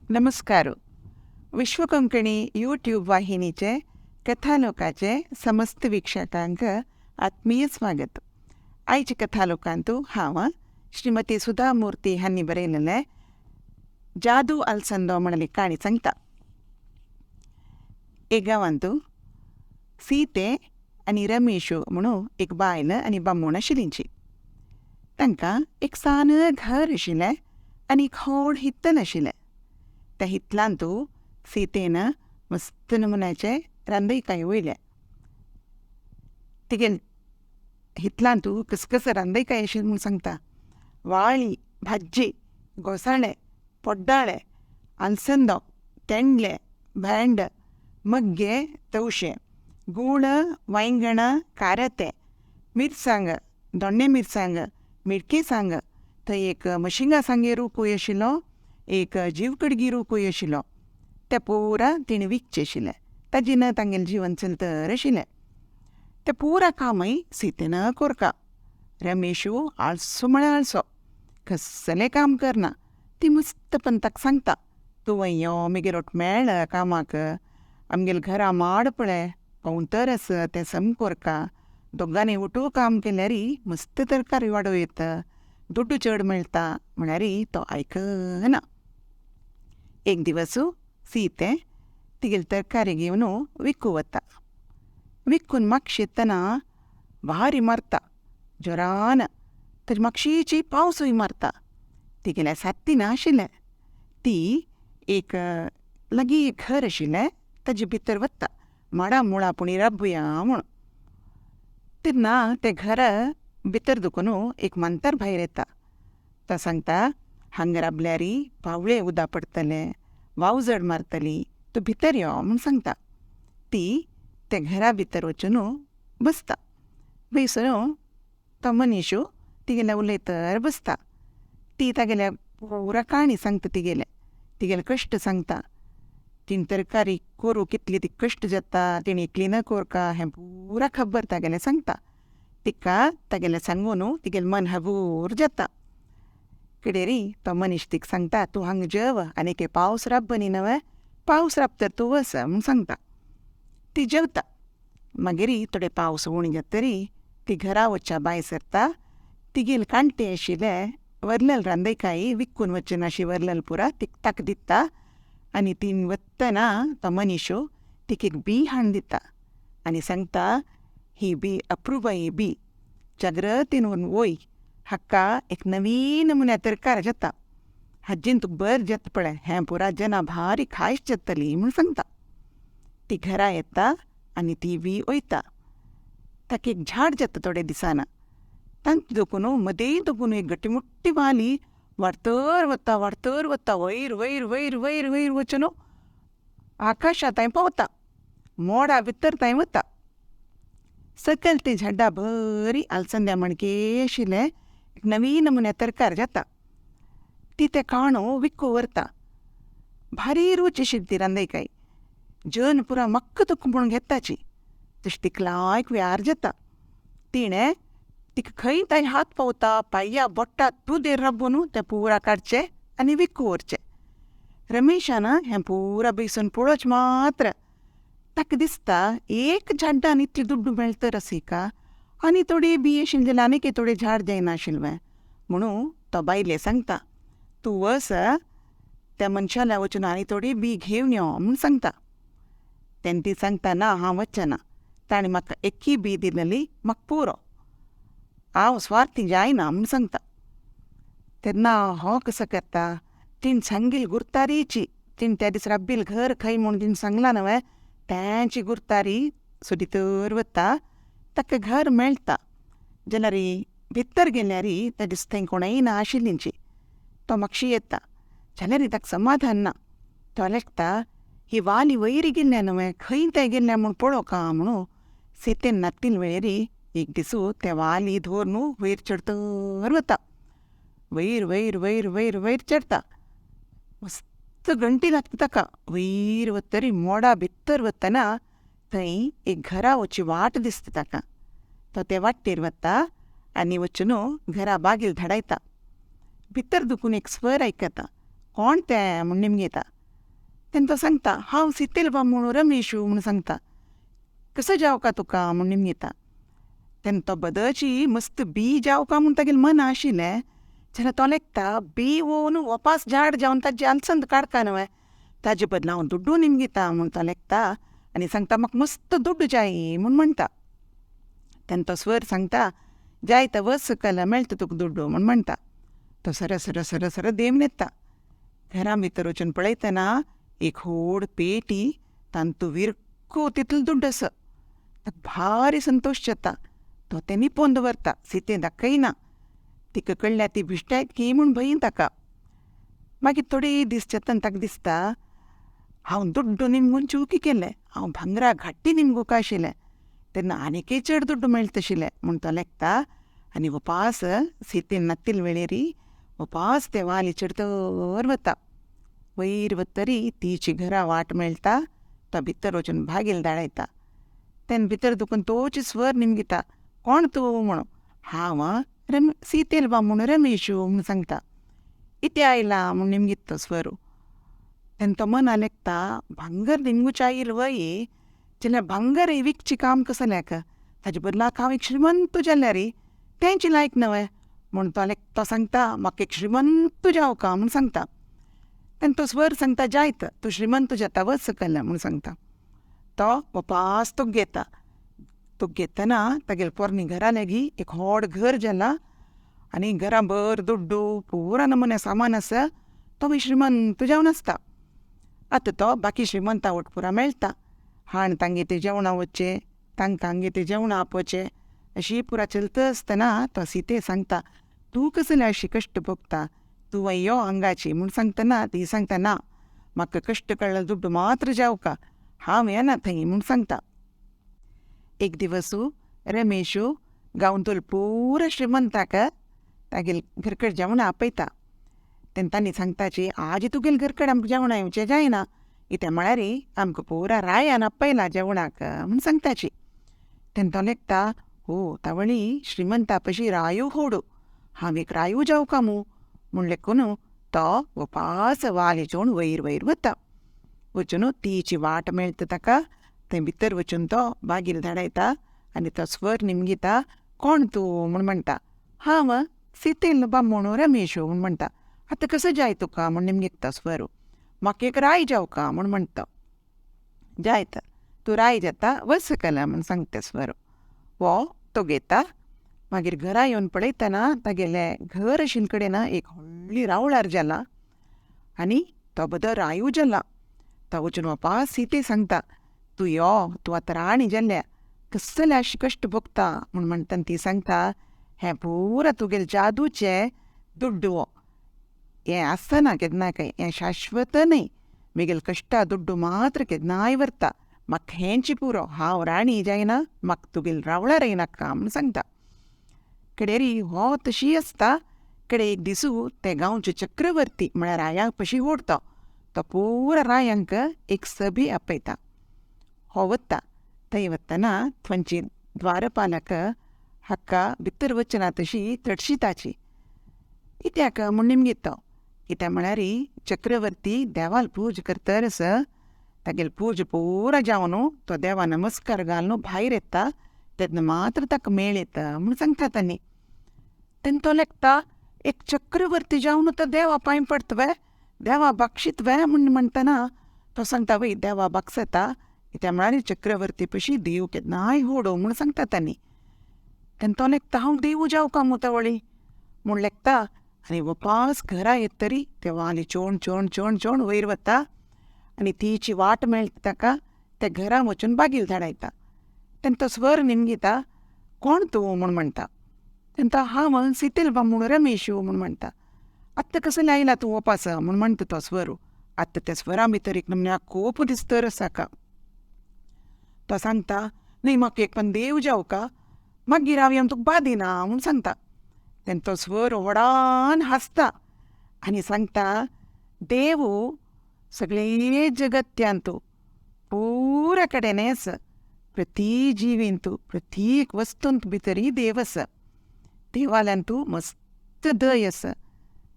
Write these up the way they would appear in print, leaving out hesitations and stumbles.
नमस्कार. विश्व कोंकणी यूट्यूब वाहिनीचे कथालोकाचे समस्त वीक्षकांक आत्मीय स्वागत. आयच्या कथालोकांतु हांव श्रीमती सुधा मूर्ती हांणी बरयलेलें जादू अलसंदो म्हणली काणी सांगता. एक गांवांतु सीते आनी रमेश म्हणून एक बायल आनी बामूण आशिल्लींची. तांकां एक सान घर आशिल्लें आनी एक व्हड हित्तल आशिल्लें. त्या हितलांतू सीतेन मस्त नमुन्याचे रांदयकाय वयले. तिगेल हितलांतू कस रांदयकाय आशिल्लें म्हूण सांगता. वाळी, भाजी, घोसाळे, पोड्डाळे, आलसंदो, तेंडले, भेंड, मग्गे, तवशे, गूळ, वांयगणां, कारातें, मिरसांग, दोण्णे मिरसांग, मिडके सांग, थंय एक मशिंगा सांगे रूखूय आशिल्लो, एक जीवकडगी रूखूय आशिल्लो. ते पुरा तिणें विकचें आशिल्लें. ताजेन तांगेलें जीवन चलतर आशिल्लें. तें पुरा कामय सीतेन कोरका. रमेशू आळसो म्हळ्यार आळसो, कसलें काम करना. ती मस्तपण ताका सांगता, तूं यो मागीर ओट मेळ कामाक, आमगेले घरा माड पळय कंवतर आसा तें सम कोरका, दोगांनी ओटू काम केल्यार मस्त तरकारी वाडोवं येता, दुड्डू चड मेळटा म्हळ्यार तो आयकना. एक दिवस सीते तिगेली तरकारी घेवन विकूं वता. विकून मातशें येतना वारी मारता जोरान, तर मातशीची पावसूय मारता. तिगेलें साती नाशिल्लें. ती एक लागीं एक घर आशिल्लें ताजे भितर वता, माडा मुळां पुणी राबया म्हूण. तेन्ना तें घर भितर दुखून एक मंतर भायर येता. तो सांगता, हांगा राबल्यार पावळे उदक पडटलें, वावजड मारतली, तूं भितर यो म्हूण सांगता. ती ते घरा भितर वचून बसता. बसून तो मनीस तिगेले उलयतर बसता. ती तागेल्या पुरा काणी सांगता, तिगेले तिगेले कश्ट सांगता. तिणें तरकारी कोरूं कितली ती कश्ट जाता, तिणें एकली न कोरका हें पुरा खबर तागेलें सांगता. तिका तागेलें सांगून तिगेलें मन हगूर जाता. कडेरी तो मनीस तिका सांगता, तूं हांगा जेव आनी एक पावस राबनी न्हय, पावस राबतर तूं वच म्हूण सांगता. ती जेवता. मागीर थोडे पावस उणी जातरी ती घरा वचच्या भायर सरता. तिगेले कांटे आशिल्ले वरलेल रांदयकाय विकून वचनाशी वरलेल पुरा तिका ताका दिता. आनी ती वतना तो मनीस तिका एक बी हाडून दिता आनी सांगता, ही बी अप्रुबाई बी, जाग्रतीन वय, हाका एक नवीन नमुन्या तरकारी जाता, हाजेन तुका बरें जाता पळय, हें पुरा जना भारी खायश जातली म्हूण सांगता. ती घरा येता आनी ती बी वयता. ताका एक झाड जाता थोडे दिसान. तांचे दोकून मदीं दोकून एक गट्टीमुट्टी वाली वाडतर वता, वाडतर वता, वयर वयर वयर वयर वयर वचून आकाशा थंय पावता, मोडा भितर थंय वता. सकयल ती झाडां बरी आलसंद्या मणके आशिल्लें एक नवीन नमुन्या तरकारी जाता. ती तें काणू विकूं व्हरता. भारी रूच आशिल्ली ती रांदयकाय. जन पुरा मक्क तुक म्हूण घेताची. तशें तिका लायक व्यार जाता. तिणें तिका खंय थंय हात पावता, पांया बोट्टा तुदेर राबून तें पुरा काडचें आनी विकूं व्हरचें. रमेशान हें पुरा बेसून पळोवचें मात्र. ताका दिसता एक झाडान इतले दुड्डू मेळतर आसिका, आनी थोडी बी आशिल्लें जाल्यार आनीक थोडें झाड जायनाशिल्लें म्हणून तो बायले सांगता, तूं वच त्या मनशाल्या वचून आनी थोडी बी घेवन यो म्हूण सांगता. तेन्ना ती सांगता, ना हांव वचना, ताणें म्हाका एकय बी दिलेली म्हाका पुरो, हांव स्वार्थी जायना म्हूण सांगता. तेन्ना हो कसो करता, तिणें सांगिल्ली गुरतारीची, तिणें त्या दीस राब्बील घर खंय म्हूण तिणें सांगलां न्हय, तेंची गुरतारी सोदीतर वता. ताका घर मेळटा. जाल्यार भितर गेल्यार त्या दीस थंय कोणूय ना आशिल्लींची. तो मातशी येता जाल्यार ताका समाधान ना. तो लेखता, ही वाली वयर गेल्या न्हय, खंय तें गेल्या म्हूण पळोवका म्हणून सीतेन नातिल वेळेर एक दीस ते वाली धरून वयर चडतर वता. वयर वयर वयर वयर वयर चडटा. मस्त घंटी लागता ताका. वयर वतरी मोडा भितर वतना थंय एक घरा वची वाट दिसता ताका. तो ते वाटेर वता आनी वचून घरा बागील धाडायता. भितर दुखून एक स्वर आयकता, कोण तें म्हूण निमगेता. तेन्ना तो सांगता हांव सितेल बामूण रमेशू म्हूण सांगता. कसो जावका तुका म्हूण निमगिता. तेन्ना तो बदची मस्त बी जावका म्हूण तागेलें मन आशिल्लें जाल्यार तो लेखता बी वोवन वपास झाड जावन ताजे आलसंद काडका न्हय ताजे बदला हांव दुड्डू निमगिता म्हूण तो लेखता आनी सांगता म्हाका मस्त दुड्डू जाय म्हूण म्हणटा. तेन्ना तो स्वर सांगता जाय तर वच सकयल मेळटा तुका दुड्डू म्हूण म्हणटा. तो सर सर सर सर देंवन येता. घरा भितर वचून पळयतना एक व्हड पेटी तांतू विरको तितलो दुड्ड आसा. ताका भारी संतोश जाता. तो तें निपोवन दवरता, सीतें दाखयना. तिका कळ्ळ्यार ती भिश्टायत की म्हूण भंय ताका. मागीर थोडे दीस जाता ताका दिसता हांव दुड्डू निमगून चुकी केलें, हांव भांगरा घाटी निमगूंक आशिल्लें तेन्ना आनीकय चड दुड्डू मेळटा आशिल्ले म्हूण तो लेखता आनी उपास सीतेन नातिल्ले वेळेरी उपास ते वाली चडतर वता. वयर वतरी तिची घरा वाट मेळटा. तो भितर वचून भागील धाडायता. तेन्ना भितर दुखून तोच स्वर निमगिता कोण तूं म्हणून. हांव सीतेल बामूण रमेशू म्हूण सांगता. इतें आयला म्हूण निमगीत तो स्वर. तेन्ना तो मना लेखता भांगर निमगूच आयल वय जाल्यार भांगर विकचें काम कसल्याक, ताजे बदलाक हांव एक श्रीमंत जाल्यार तेंच लायक न्हय म्हूण तो तो सांगता म्हाका एक श्रीमंत जावका म्हूण सांगता. तेन्ना तो स्वर सांगता जायत तूं श्रीमंत जाता वच सकयल म्हूण सांगता. तो वपास तुका घेता. तुका घेतना तागेले पोरणी घरा लागीं एक व्हड घर जाला आनी घरा भर दुड्डू पुरा नमुने सामान आसा. तो मागीर श्रीमंत जावन आसता. आतां तो बाकी श्रीमंता वट पुरा मेळटा. हाण तांगे तें जेवणां वचचें, तांकां हांगे तें जेवणां आपोवचें अशी पुरा चलता आसतना तो सीते सांगता तूं कसले अशी कश्ट भोगता, तूं यो हांगाची म्हूण सांगतना ती सांगता ना म्हाका कश्ट कळ्ळो दुड्डू मात्र जावका, हांव येना थंय म्हूण सांगता. एक दिवसू रमेशू गांवतलो पुरा श्रीमंताक तागेले घरकड जेवणां आपयता. तेन्ना तांणी सांगताची आज तुगेले घरकड आमकां जेवणां येवचें जायना, कितें म्हळ्यार आमकां पुरा रायान आपयला जेवणाक म्हूण सांगताची. तेन्ना तो लेखता हो तावळी श्रीमंता पशी रायू होडू, हांव एक रायू जावका मू म्हूण लेखून तो उपास वाली चोवन वयर वयर वता. वचून तिची वाट मेळटा ताका. थंय भितर वचून तो बागील धाडायता आनी तो स्वर निमगिता कोण तूं म्हूण म्हणटा. हांव सीतेल बामूण रमेशू म्हूण म्हणटा. आतां कसो जाय तुका म्हूण निमगिता स्वर. म्हाका एक राय जावका म्हूण म्हणटा. जायत तूं राय जाता वच सकयल म्हूण सांगता स्वर. हो तो घेता. मागीर घरा येवन पळयतना तागेलें घर आशिल्ले कडेन एक व्हडली रावळार जाला आनी तो बदो रायू जाला. तो वचून वापास सीते सांगता तूं यो, तूं आतां राणी जाल्या, कसले अशे कश्ट भोगता म्हूण म्हणटा. ती सांगता हें पुरा तुगेलें जादूचें दुड्डू, हें आसना केन्ना काय, हें शाश्वत न्हय, म्हगेले कश्टा दुड्डू मात्र केन्नाय व्हरता, म्हाका हेंच पुरो, हांव राणी जायना, म्हाका तुगेले रावळार येनाका म्हूण सांगता. कडेरी हो तशी आसता. कडे एक दिसू ते गांवचे चक्रवर्ती म्हळ्यार रायांक पशी ओडतो. तो पुरा रायांक एक सभी आपयता. हो वता. थंय वतना थंयची द्वारपालक हाका भितर वचना तशी तडशिताची कित्याक म्हूण निमगीत तो. कित्याक म्हळ्यार चक्रवर्ती देवाल पूज करतरस तागेली पूज पुरा जावन तो देवा नमस्कार घालून भायर येता तेन्ना मात्र ताका मेळ येता म्हूण सांगता तांणी. तेन्ना तो लेखता एक चक्रवर्ती जावन तो देवा पांय पडटा वे, देवा बक्षीत वे म्हूण म्हणटना तो सांगता वय देवा बक्षता, कित्याक म्हळ्यार चक्रवर्ती पशी देव केन्नाय होडो म्हूण सांगता तांणी. तेन्ना तो लेखता हांव देव जावका मू तवळी म्हूण लेखता आनी वपास घरा येतरी ते वाली चोण चोण चोण चोण वयर वता आनी तिची वाट मेळटा ताका. ते घरा वचून बागील धाडायता. तेन्ना तो स्वर निमगिता कोण तूं म्हूण म्हणटा. तेन्ना हांव सीतेल बामूण रमेशू म्हूण म्हणटा. आत्तां कसलें आयला तूं वपास म्हूण म्हणटा तो स्वर. आत्तां त्या स्वरा भितर एक नमन्या कोप दिसतर आसा का. तो सांगता न्हय म्हाका एक पण देव जावका, मागीर हांव येवन तुका बादिना म्हूण सांगता. तेन्ना तो स्वर व्हडान हांसता आनी सांगता देव सगळे जगत्यांतू पुरा कडेन आसा, प्रति जिवींतू प्रत्येक वस्तूंत भितरय देव आसा. देवाल्यान तूं मस्त दय आसा,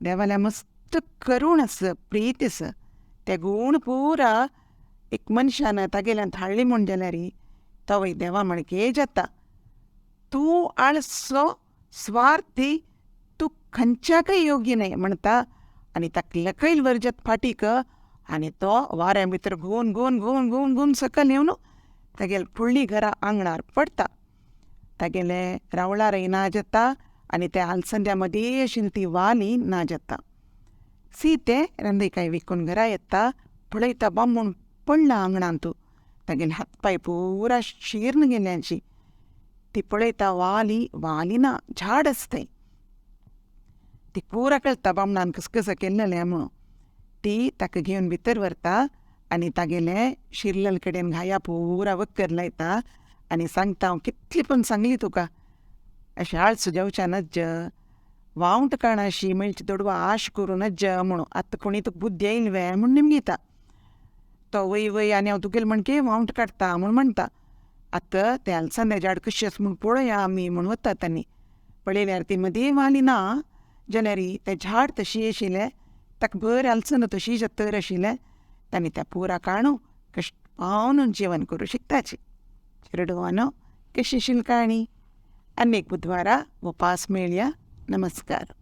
देवाल्या मस्त करूण आसा, प्रीत आसा. ते गूण पुरा एक मनशान तागेल्यान हाडली म्हूण जाल्यार तोवूय देवा म्हणके जाता. तूं आळसो स्वार्थी, तूं खंयच्याकय योग्य न्हय म्हणटा आनी ताका लकयल व्हरजात फाटीक आनी तो वाऱ्या भितर घुंवून घुंवून घुंवून घुंवून घुंवून सकयल येवन तागेले फुडली घरा आंगणार पडटा. तागेले रावळारय ना जाता आनी त्या आलसंद्या मदीं आशिल्ली ती वाली ना जाता. सीतें रांदयकाय विकून घरा येता, पळयता बामूण पडला आंगणांत, तागेले हात पांय पुरा शीर्ण गेल्यांची. ती पळयता वाली, वाली ना, झाड आसा थंय. ती पुरा कळटा बामणान कस केल्लेलें म्हणून. ती ताका घेवन भितर व्हरता आनी तागेले शिरलेले कडेन घाया पुरा वक्कर लायता आनी सांगता, हांव कितली पण सांगली तुका अशें आळसू जावच्या नज्ज, वावट काणाशी मेळची दोडवा आश करूं नज्ज म्हणून. आतां कोणी तुका बुद्दी येयली वे म्हूण निमगिता. तो वय वय आनी हांव तुगेले म्हणके वावट काडटा म्हूण म्हणटा. आतां तें आलसांद्या झाड कशें आसा म्हूण पळोवया आमी म्हूण वतात आनी पळयल्यार ती मदीं वाली ना जाल्यार तें झाड तशी आशिल्लें, ताका बरें आलसंद तशी तर आशिल्लें. तांणी त्या पुरा काणू कश्ट पावन जेवण करूं शिकताची. चेडवानो कशी आशिल्ली काणी? आनी एक बुधवारा उपास मेळया. नमस्कार.